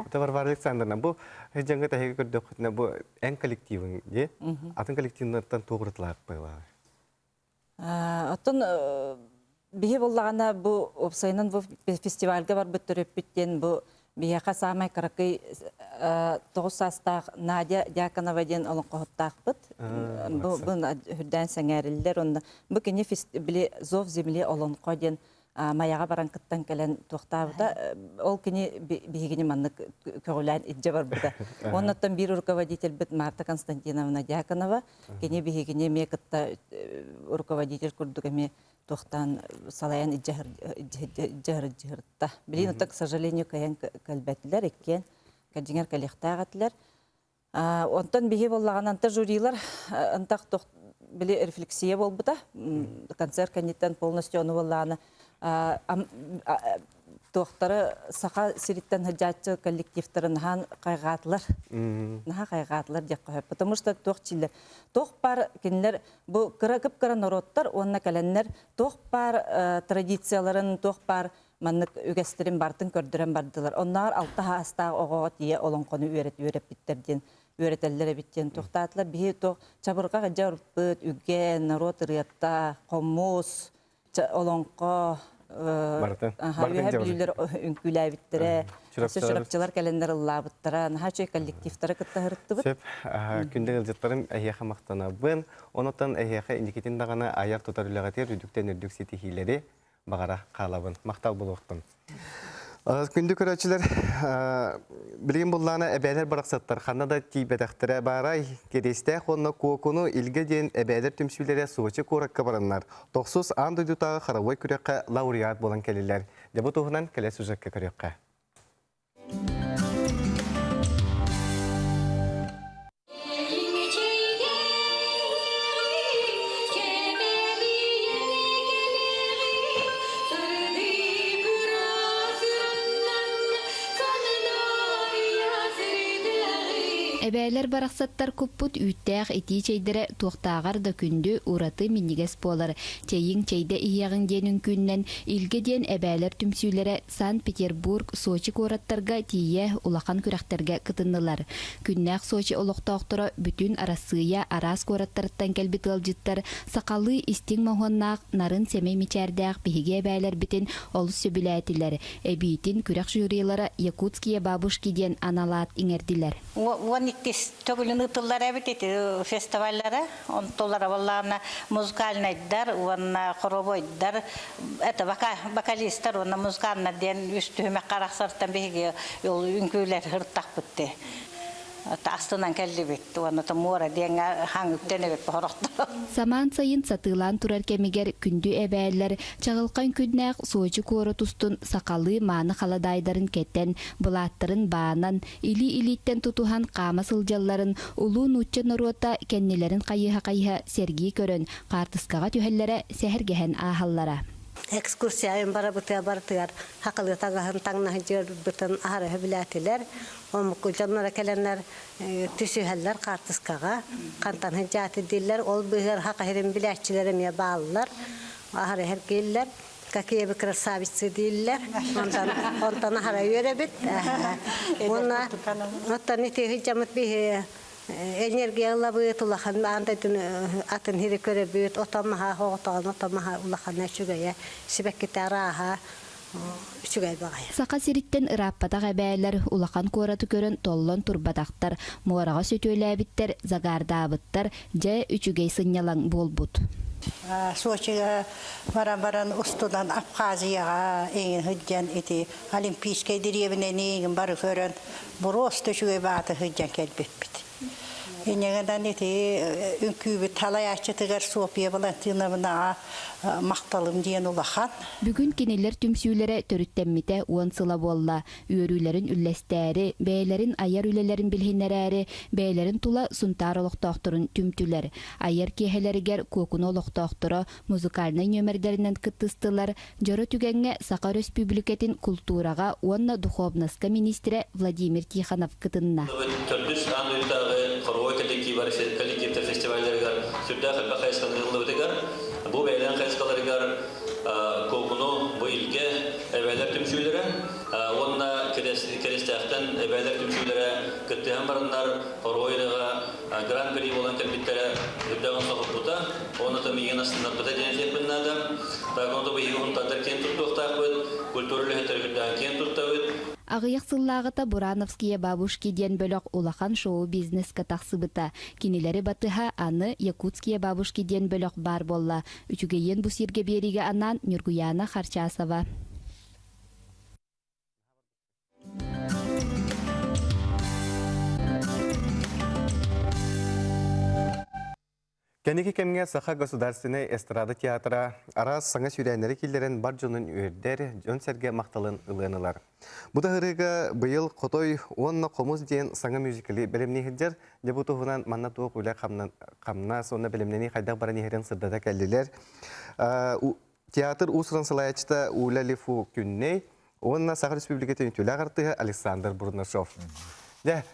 Это Варвара Александровна, бу дьаҥҥа тэһиги көрдөххүтүнэ бу эн коллективыҥ дии, атын коллективнартан туох уратылаах быһыылааҕый? Оттон биһи буллаҕына бу уопсайынан бу фестивальга барбыт төрөппүт диэн бу биһиэхэ саамай кыракый тоҕус саастаах Надя Дьяконова диэн олоҥхоһуттаахпыт. Бу үрдээн сэҥээриллэр уонна бу кини били Зов земли олоҥхо диэн Майаҕа баран кыттан кэлэн туохтаабыта. Ол кини биһигини маннык көҕүлээн илдьэ барбыта. Оннуттан биир руководительбит Марта Константиновна Дьяконова кини биһигини эмиэ кытта руководитель курдук эмиэ туохтаан салайан илдьэ Билигин к сожалению, кыайан кэлбэтилэр иккиэн кэлдьиҥэр кэлиэхтээх этилэр. Онтон биһи буоллаҕына анта жюрилар антах били рефлексия буолбута. Концерт кэнниттэн полностью ону буоллаҕына туохтары саха сириттэн сылдьааччы коллективтары наһаа хайҕаатылар. Наһаа хайҕаатылар диэххэ сөп. Потому что туох чилэр туох баар кинилэр бу кыра кып-кыра норуоттар уонна кэлэннэр туох баар традицияларын, туох баар маннык үгэстэрин барытын көрдөрөн бардылар. Оннооҕор алта саастаах оҕоҕо тиийэ олоҥхону үөрэт үөрэппиттэр диэн үөрэтэллэр эбит диэн туохтаатылар. Биһи туох чабырҕах дьэ урппыт, үгэ, норуот ырыата, хомус, олоҥхо. Барытын. Үөһэ Бүлүүлэр үҥкүүлээбиттэрэ, өссө Чурапчылар кэлэннэр ыллаабыттара, наһаа үчүгэй коллективтары кытта сырыттыбыт. Сөп. Күндэ ыалдьыттарым эһиэхэ махтанабын. Онотон эһиэхэ инникитин даҕаны айар-тутар үлэҕитигэр үрдүктэн үрдүк ситиһиилэри баҕара хаалабын. Махтал буолуохтун. Күндү көрөөччүлэр, билигин буллаана эбээлэр барахсаттар ханна да тиийбэтэхтэрэ баарай, Кириэстээх уонна Куокуну Илгэ диэн эбээлэр түмсүүлэрэ Сочи куоракка бараннар, тохсус аан дойдутааҕы хоровой күрэххэ лауреат буолан кэллилэр. Дьэ бу туһунан кэлэ сюжекка көрүөххэ. Эбээлэр барахсаттар куппут үүттээх итии чэйдэрэ туохтааҕар да күндү, ураты минньигэс буолар. Чэйиҥ чэйдэ иһиэҕиҥ диэн үҥкүүннэн Илгэ диэн эбээлэр түмсүүлэрэ Санкт-Петербург, Сочи куораттарга тиийэ улахан күрэхтэргэ кытыннылар. Күннээх Сочи олохтоохторо бүтүн Арассыыйа араас куораттарыттан кэлбит ыалдьыттар сахалыы истиҥ моһуоннаах, нарын-сэмэй мичээрдээх биһиги эбээлэрбитин олус сөбүлээтилэр. Эбиитин күрэх жюрилара «Якутские бабушки» диэн анал аат иҥэрдилэр. 12 төгүлүн ыытыллар эбит ити фестиваллара. Онтулара буоллаҕына музыкальнайдар уонна хоровойдар, это вокалистар уонна музыканнар диэн үс түһүмэххэ арахсартан биһиги ол үҥкүүлэр ыртахпыт дии. Астынан кэллибит уонна муора диэҥҥэ хаҥ үктэнэбит хорохто. Самаан сайын сатыылаан турар кэмигэр күндү эбээлэр чаҕылхай күннээх Сочи куорат устун сахалыы мааны халадаайдарын кэтэн, былааттарын баанан, илии-илииттэн тутуһан хаама сылдьалларын улуу нуучча норуота кэннилэрин хайыһа-хайыһа сэргии көрөн, хаартыскаҕа түһэллэрэ сэһэргэһэн ааһаллара. Экскурсияйын барабытыгар барытыгар хакылыы таҥаһын таҥнаһын дьыарбытын аһара сөбүлээтилэр. Омук дьонноро кэлэннэр түсүһэллэр хаартыскаҕа. Хантан сылдьааты дииллэр. Ол быыһыгар хака сирин билээччилэр эмиэ бааллар. Аһара иһэргииллэр. Какие вы красавицы дииллэр. Онтон онтон аһара үөрэбит. Уонна оттон ити сылдьаммыт биһи энергия ылабыт, улахан аан дойдуну атын сири көрөбүт, отон маһа оҕотоҕун отон маһа улахана үчүгэйэ, сибэккитэ арааһа үчүгэй баҕайы. Саха сириттэн ырааппатах эбээлэр улахан куораты көрөн толлон турбатахтар, муораҕа сөтүөлээбиттэр, загардаабыттар, дьэ үчүгэй сынньалаҥ буолбут. Сочига баран баран устунан Абхазияҕа эҥин сылдьан ити Олимпийскай дэриэбинэни эҥин бары көрөн боруоста үчүгэй бааты сылдьан кэлбиппит. Инньэ ити үҥкүүбүт салайааччытыгар Софья Валентиновнаҕа махталым диэн улахан. Бүгүн кинилэр түмсүүлэрэ төрүттэммитэ уон сыла буолла. Үөрүүлэрин үллэстээри, бэйэлэрин айар үлэлэрин билиһиннэрээри, бэйэлэрин тула Сунтаар олохтоохторун түмтүлэр. Айар киэһэлэригэр Куокуну олохтоохторо музыкальнай нүөмэрдэринэн кыттыстылар, дьоро түгэҥҥэ Саха Өрөспүүбүлүкэтин култуураҕа уонна духовноска миниистирэ Владимир Тихонов кытынна. Төрдүс аан дойдутааҕы хоровой коллективтар фестивалларыгар сүрдээх элбэх хайысханы ыллыбытыгар, бу бэйэлэрин хайысхаларыгар Куокуну бу Илгэ эбээлэр түмсүүлэрэ уонна Кириэстээхтэн эбээлэр түмсүүлэрэ кыттыһан бараннар хоровой ырыаҕа гран-при буолан кэлбиттэрэ үрдэҕин соһуппута уонна то миигин астыннарбыта диэн этиэхпин наада. Так ону биһиги хунтардар киэн туттуохтаахпыт, культура үлэһиттэрэ үрдэҕин киэн туттабыт. Аҕыйах сыллааҕыта Бурановские бабушки диэн бөлөх улахан шоу-бизнеска тахсыбыта. Кинилэри батыһа аны Якутские бабушки диэн бөлөх баар буолла. Үчүгэйиэн бу сиргэ биэриигэ анаан Ньургуйаана Харчасова. Кэнники кэмҥэ Саха государственнай эстрада театра араас саҥа сүүрээннэри киллэрэн бар дьонун үөрдэр, дьон-сэргэ махталын ылыан ылар. Бу таһырыыга быйыл Хотой уонна Хомус диэн саҥа мюзикли бэлэмнии сылдьар. Дьэ бу туһунан манна туох үлэ хамнас уонна бэлэмнэнии хайдах баран иһэрин сырдата кэллилэр. Театр уус-уран салайааччыта Уля Лифу Күннэй уонна Саха Республикатын үтүөлээх артыыһа Александр Бурнашов. Дьэ,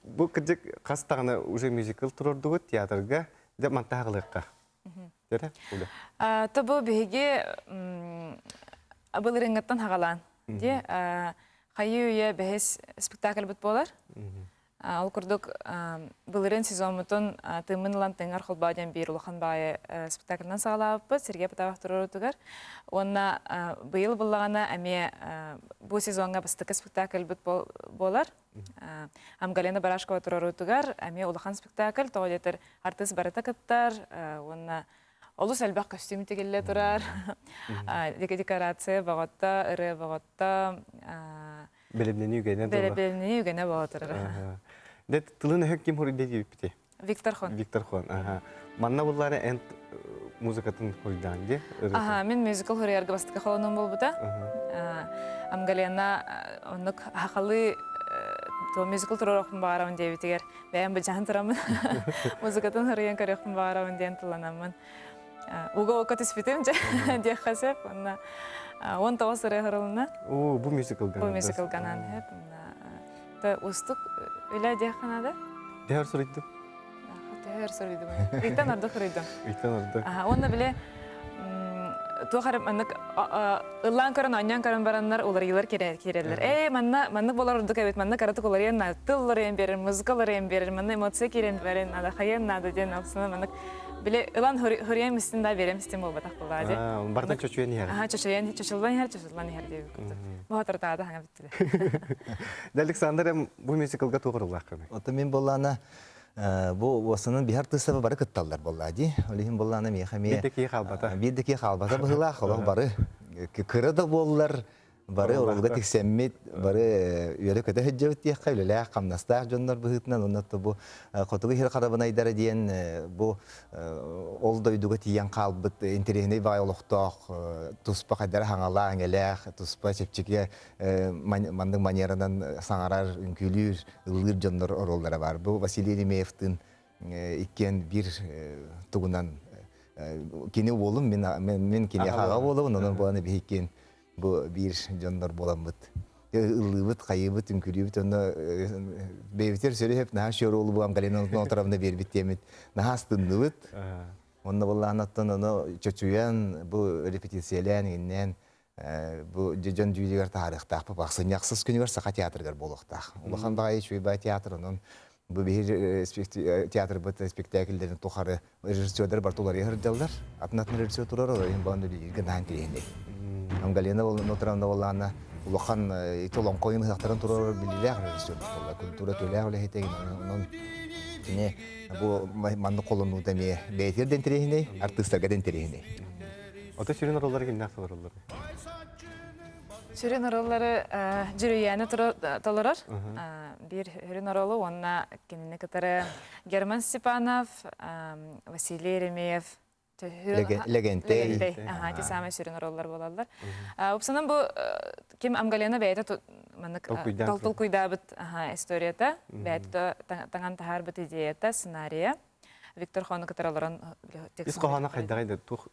бу кырдьык хас даҕаны уже мюзикл туруордубут театрга. Дьэ, мантан аҕалыахха. Дьэ, Уля. Тобу биһиги былырыҥҥыттан хаҕалаан. Дии хайыы үйэ бэһис спектакльбыт буолар. Ол курдук былырыын сезоммутун Тыыммын ылан тыҥар холбоо диэн биир улахан баайы спектаклынан саҕалаабыппыт Сергей Потапов туруорутугар. Уонна быйыл буллаҕына эмиэ бу сезоҥҥа бастакы спектакльбыт буолар. Амгалена Барашкова туруоруутугар эмиэ улахан спектакль, тоҕо диэтэр артыыс барыта кыттар уонна олус элбэх көстүүм тигиллэ турар. Декорация бөҕөттө, ырыа бөҕөттө. Бэлэмнэнии үгэнэ Бэлэмнэнии үгэнэ буола турар. Дэ тылын өһө ким хоруйда диэбиппити? Виктор Хон. Виктор Хон, аха. Манна буллаары эн музыкатын хоруйдаан ди? Аха, мин мюзикл хоруйарга бастакы холонум буолбута. Амгалена оннук хахалы то мюзикл туруорохпун баҕарабын диэбитигэр бэйэм быдьаһан тураммын музыкатын хоруйан көрүөхпүн баҕарабын диэн тылланаммын уга окко түспүтүм диэххэ сөп уонна 19 ырыа хорулунна. Оо, бу мюзиклганан. Бу мюзиклганан хөп. Та устук үлэ диэххэ наада. Төһөр суруйдум? Төһөр суруйдум. Ыйтан ордук суруйдум. Ыйтан ордук. Аха, уонна биле туох эрэ маннык ыллаан көрөн, оонньоон көрөн бараннар уларыйыылар киирэллэр. Ээ, манна маннык болор ордук эбит, манна кыратык уларыйан наада, тыл уларыйан биэрэр, музыка уларыйан биэрэр, манна эмоция киирэн биэрэн наада, хайыан наада диэн алсына маннык биле ылан хөрүйэн мистин да биэрем истин буолбатах буоллаа дии. Бартан чочуйан иһэр. Аха, чочуйан, чочуллан иһэр, чочуллан иһэр диэбит курдук. Бу хатыртаата хаҥа Александр, бу мюзиклга туох оруоллааххыный? Оттон мин буоллаана бу уосанан биһар тыыстаба бары кытталлар буоллаа дии. Ол иһин буоллаана миэхэ эмиэ Биир да киһи хаалбата. Биир да киһи хаалбата быһыылаах. Олох бары кыра да буоллар бары оруолга тиксэммит, бары үөрэ-көтө сылдьабыт диэххэ, үлэлээх, хамнастаах дьоннор быһыытынан уонна бу хотугу сир харабынайдара диэн бу ол дойдуга тиийэн хаалбыт интэриэһинэй баай олохтоох туспа хайдара хаҥалаах, эҥэлээх, туспа чэпчэки маннык манеранан саҥарар, үҥкүүлүүр, ыллыыр дьоннор оруоллара баар. Бу Василий Еремеевтыын иккиэн биир тугунан кини уолум, мин, мин киниэхэ аҕа буолабын, онон буолан биһиккин бу биир дьоннор буоламмыт ыллыыбыт, хайыыбыт, үҥкүүлүүбүт, онно бэйэбитигэр сөрү сөп наһаа шөр уолу буолан Галина Антоновна биэрбит диэммит наһаа астынныбыт. Онно буоллаҕына ону чочуйан, бу репетициялээн, иҥиннээн бу дьон дьүүлүгэр таһаарыахтаахпыт. Ахсынньы ахсыс күнүгэр Саха театрыгар буолуохтаах. Улахан баҕайы үчүгэй театр, онон бу биһир театрбыт спектакльдэрин тухары режиссердар барыта уларыйа сылдьаллар. Атын-атын режиссер турар, ол иһин балан үлэлииргэ наһаа интэриэһинэй. Галина Нотаровна буоллаҕына улахан ити олоҥхо ыһыахтарын турар биллиилээх режиссер буолла. Культура төлөөх үлэһитэ онон кини бу маннык холонуута эмиэ бэйэтигэр да интэриэһинэй, артыыстарга да интэриэһинэй. Ото сүрүн оруоллары кимнээх толороллор? Сүрүн оруоллары Дьүрүйээни толорор. Биир сүрүн оруолу уонна кинини кытары Герман Степанов, Василий Еремеев, Лэгэнтэй. Лэгэнтэй. Аха, ити самай сүрүн оруоллар буолаллар. Упсанан бу ким Амгалена бэйэтэ маннык толкуйдаабыт историята, бэйэтэ таҥан таһаарбыт идеята, сценарийа. Виктор Хону кытары олорон Ис хоһооно хайдаҕый да туох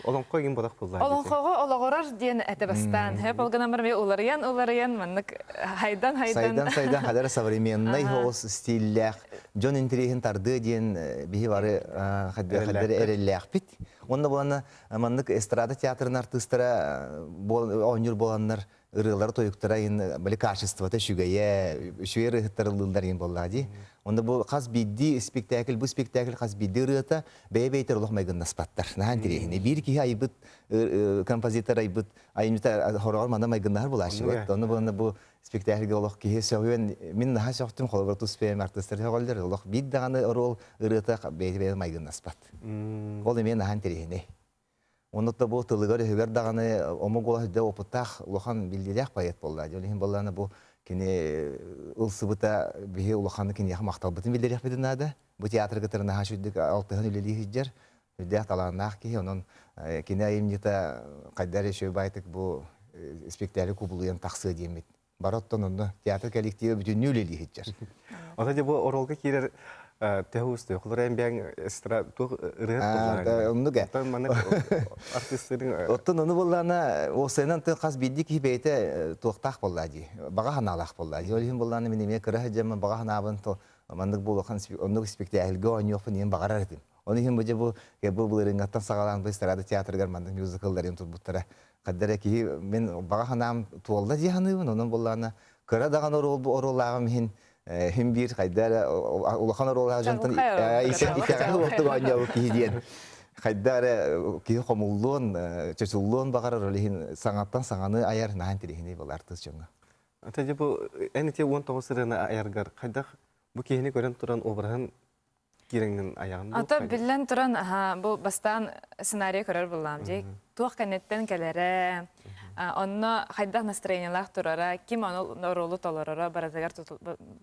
олоҥхо игин бодох буллаа. Олоҥхоҕо олоҕурар диэн этэ бастаан. Хэп ол гынан баран уларыйан уларыйан маннык хайдан хайдан сайдан сайдан хадара современный хоҕус стиллээх дьон интэриэһин тардыа диэн биһи бары хаддар эрэллээхпит. Онно буолана маннык эстрада театрын артыыстара оонньуур буоланнар ырыалара тойуктара иһин били качествота үчүгэйэ, үчүгэй ырыаһыттар ыллыыллар иһин буоллаҕа дии. Онно бу хас биирдии спектакль, бу спектакль хас биирдии ырыата бэйэ-бэйэтэр олох майгыннаспаттар. Наһаа интэриэһинэй. Биир киһи айбыт композитор айбыт айымньыта хороҕор манна майгыннаһар булааччыбыт. Онно буолана бу спектакльга олох киһи сөҕүөн, мин наһаа сөхтүм, холобура тус бэйэм артыыстар сөҕөллөр, олох биир даҕаны оруол ырыата бэйэтэ-бэйэтэ майгыннаспат. Ол эмиэ наһаа интэриэһинэй. Онно да бу тылыгар-өһүгэр даҕаны омук уола сүрдээх опыттаах, улахан биллиилээх поэт буолла. Ол иһин буоллаҕына бу кини ылсыбыта биһи улаханнык киниэхэ махталбытын биллэриэхпитин наада. Бу театрга кытары наһаа үчүгдүк алтыһан үлэлии сылдьар, сүрдээх талааннаах киһи. Онон кини айымньыта хайда эрэ үчүгэй баайтык бу спектакль кубулуйан тахсыа диэммит Бары оттон онно театр коллектива бүтүннүү үлэлии сылдьар. Ото дьэ бу оруолга киирэр төһө уустук. Холобура эн бэйэҥ эстра туох ырыаһыт буоллаҕыҥ. Оннук ээ. Оттон маннык артыыстыырыҥ Оттон ону буоллаҕына уопсайынан тыа хас биирдии киһи бэйэтэ туохтаах буоллаа дии. Баҕа санаалаах буоллаа дии. Ол иһин буоллаҕына мин эмиэ кыра сылдьаммын баҕа санаабын маннык буолуоххан оннук испиктээкилгэ оонньуохпун диэн баҕарар этим. Ол иһин бу дьэ бу бу былырыыҥҥаттан саҕалаан бу эстрада театрыгар маннык мюзиклларым турбуттара. Хадда эрэ киһи мин баҕа санаам туолла дии саныыбын, онон буоллаҕына кыра даҕаны оруол оруоллааҕым иһин Хим биир хайда эрэ улахан оруолаах дьонтон итэҕэһи уоттук оонньообут киһи диэн хайда эрэ киһи хомуллуон, чочуллуон баҕарар, ол иһин саҥаттан саҥаны айар наһаа интэриэһинэй буолар артыыс дьоҥҥо. Ата дьэ бу эн ити 19 ырыаны айаргар хайдах бу киһини көрөн туран обраһын киирэҥҥин айаҕын Ото биллэн туран бу бастаан сценарий көрөр буллаам дии. Туох кэнниттэн кэлэрэ, онно хайдах настроениелаах турара, ким ону оруолу толороро барытыгар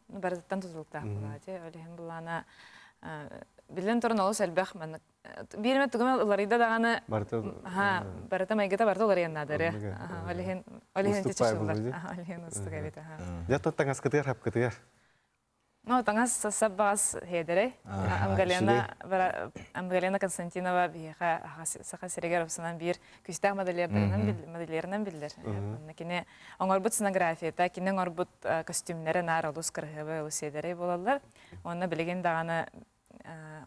барытыттан тутулуктаах буолаа дии. Ол иһин буллаана биллэн туран олус элбэх маннык биир эмэ тугум уларыйда даҕаны барыта майгыта барыта уларыйан наадары. Ол иһин ол иһин ол иһин устук эбит. Дьэ таҥаскытыгар хапкытыгар Ну, таҥас сап-баҕас һиэдэрэй. Амгалена, Амгалена Константинова биһиэхэ Саха сиригэр упсанан биир күүстээх модельердарынан модельерынан биллэр. Онно кини оҥорбут сценографията, кини оҥорбут костюмнара наар олус кыраһыабай, олус сиэдэрэй буолаллар. Уонна билигин даҕаны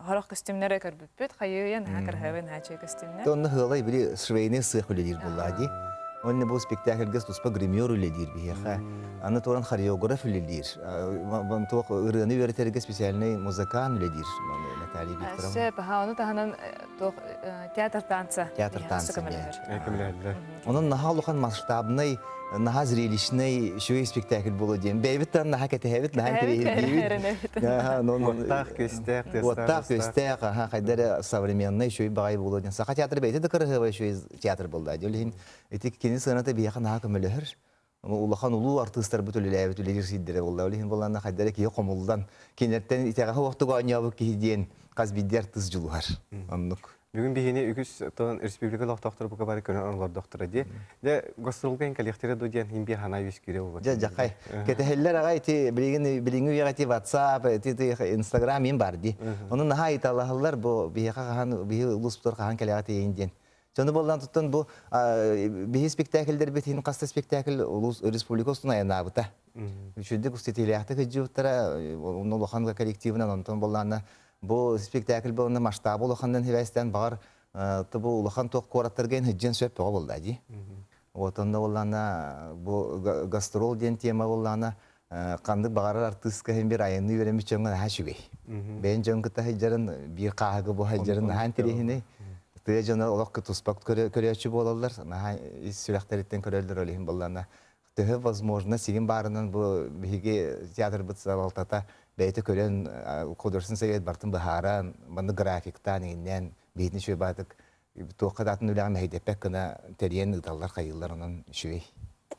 Хорох көстүүмнэри көрбүппүт, хайыы-үйэ наһаа кыраһыабай, наһаа үчүгэй көстүүмнэр. Онно Хыалай били швейный сыах үлэлиир буоллаа дии. Онно бу спектакльга туспа гример үлэлиир биһиэхэ. Аны туран хореограф үлэлиир. Туох ырыаны үөрэтэргэ специальный музыкант үлэлиир Наталья Викторовна. Сөп, аха, ону таһынан туох театр танца. Театр танца. Онон наһаа улахан масштабнай, наһаа зрелищный үчүгэй спектакль буолуо диэн. Бэйэбит да наһаа кэтэһэбит, наһаа интэриэһиргиибит. Уоттаах, күөстээх, Уоттаах, күөстээх, аха, хайда эрэ современный үчүгэй баҕайы буолуо диэн. Саха театра бэйэтэ да кыраһыабай үчүгэй театр буолла. Ол иһин ити кини сыаната биһиэхэ наһаа көмөлөһөр. Улахан улуу артыыстарбыт үлэлээбит үлэлиир сирдэрэ буолла. Ол иһин буоллаҕына хайда эрэ киһи хомуллан, кинилэртэн итэҕэһэ уохтук оонньообут киһи диэн хас биирдии артыыс дьулуһар. Оннук. Бүгүн биһини үгүс тон республика олохтоохторо бука бары көрөн олордохторо дии. Дьэ, гастролга ин кэлиэхтэрэ дуу диэн иһин биир санаа үөскүүрэ буолбат. Дьэ, дьахай. Кэтэһэллэр аҕай ити билигин билиҥҥи үйэҕэ ити WhatsApp, ити Instagram им бар дии. Ону наһаа ыйыталаһаллар бу биһиэхэ хаһан биһи улууспутугар хаһан кэлэҕит ийин диэн. Дьону буоллан туттан бу биһи спектакльдэрбит иһин хаста спектакль улуус республика устун айаннаабыта. Үчүгдүк уститиилээхтик ыдьыбыттара, онно улахан коллективынан онтон буоллаана Бу спектакль буолна масштаба улаханынан хибээстээн баҕар бу улахан туох куораттарга ин сөп бөҕө буолла дии. Вот онно буоллаана бу гастрол диэн тема буоллаана ханнык баҕарар артыыска иһин бир айанны үөрэммит дьоҥҥо наһаа үчүгэй. Бэйэн дьон кытта сылдьарын, биир хааһыга бу сылдьарын наһаа интэриэһинэй. Тыа дьоно олох туспа көрөөччү буолаллар, наһаа ис сүрэхтэриттэн көрөллөр ол иһин буоллаана төһө возможно сигин баарынан бу биһиги театрбыт салалтата бэйэтэ көрөн художественный совет бартын быһааран маннык графиктаан иҥиннээн биһитин үчүгэй баатык туохха да атын үлэҕэ мэһэйдэппэт гына тэрийэн ыыталлар хайыыллар онон үчүгэй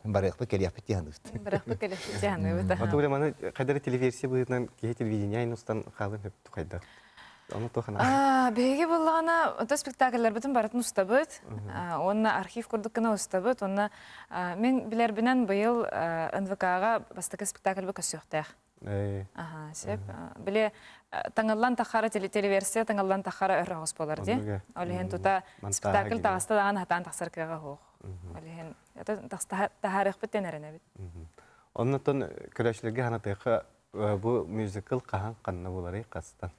барыахпыт кэлиэхпит дии саныыбыт барыахпыт кэлиэхпит дии саныыбыт Оту маны хайдары телеверсия быһыытынан киһи телевидение устан хаалын хөп хайдах Ону туох санаа? Биһиги буллаҕына ото спектакльларбытын барытын устабыт. Уонна архив курдук гына устабыт. Уонна мин билэрбинэн быйыл НВК-ҕа бастакы спектакльбы көссүөхтээх. Аха, сөп. Били таҥыллан тахара телеверсия таҥыллан тахара өр оҕус буолар дии. Ол иһин тута спектакль таҕыста даҕаны хатаан тахсар кыаҕа суох. Ол иһин таһаарыахпыт диэн эрэнэбит. Оннотон көрөөччүлэргэ санатыахха Бу мюзикл хаһан ханна буоларый хастан?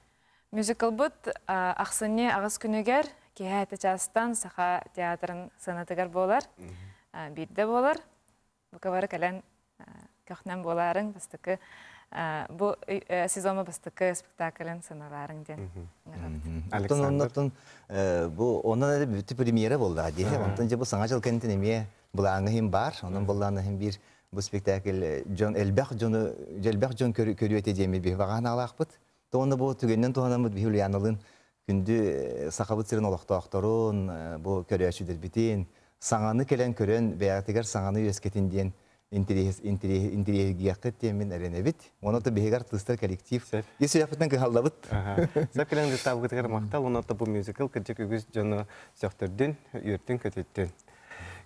Мюзиклбыт ахсынньы аҕыс күнүгэр киэһэ чаастан Саха театрын сыанатыгар буолар. Биирдэ буолар. Бука бары кэлэн көхнөн буолаарыҥ бастакы бу сезону бастакы спектаклын сыаналаарыҥ диэн Оттон оннотон бу онон эрэ бүтү премьера буолла дии. Онтон дьэ бу саҥа жыл кэнниттэн эмиэ былааҥҥа иһин баар. Онон былаан иһин биир Бу спектакль дьон элбэх дьону элбэх дьон көрүө этэ диэмми биһи баҕа санаалаахпыт. Уонна бу түгэнинэн туһанаммыт биһи Ульяналыын күндү Сахабыт сирин олохтоохторун, бу көрөөччүлэрбитин саҥаны кэлэн көрөн бэйэҕитигэр саҥаны үөскэтин диэн интэриэһиргиэххит диэммин эрэнэбит. Уонна то биһиги артыыстар коллектив ис сүрэхпитинэн кыһаллабыт. Сөп кэлэн дьыттаабыкытыгар махтал уонна бу мюзикл кырдьык үгүс дьону сөхтөрдүн, үөртүн-көтүттүн.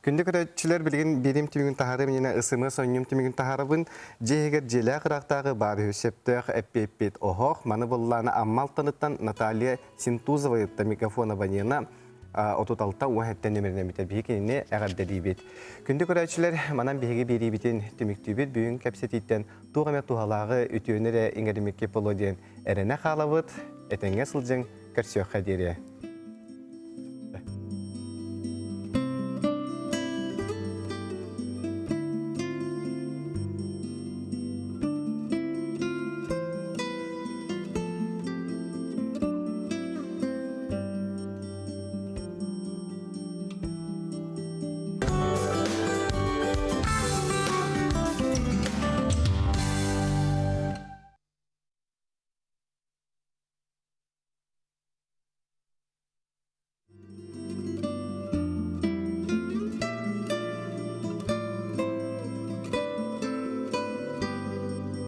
Күндү көрөөччүлэр билигин биэрим түмүгүн таһаарыам иннинэ ысымы сонньум түмүгүн таһаарабын. Дьиэ иһигэр дьиэлээх ыраахтааҕы баар үһү сөптөөх эппиэппит оһох. Маны буллаана Амма Алтаныттан Наталья Синтузова микрофон абонена 36 уон хэттэн нөмеринэммитэ биһи кинини эҕэрдэлиибит. Күндү көрөөччүлэр, манан биһиги биэриибитин түмүктүүбүт. Бүгүн кэпсэтииттэн туох эмэ туһалааҕы үтүөнү эрэ иҥэримикки боло диэн эрэнэ хаалабыт. Этэҥҥэ сылдьыҥ, көрсүөххэ диэри.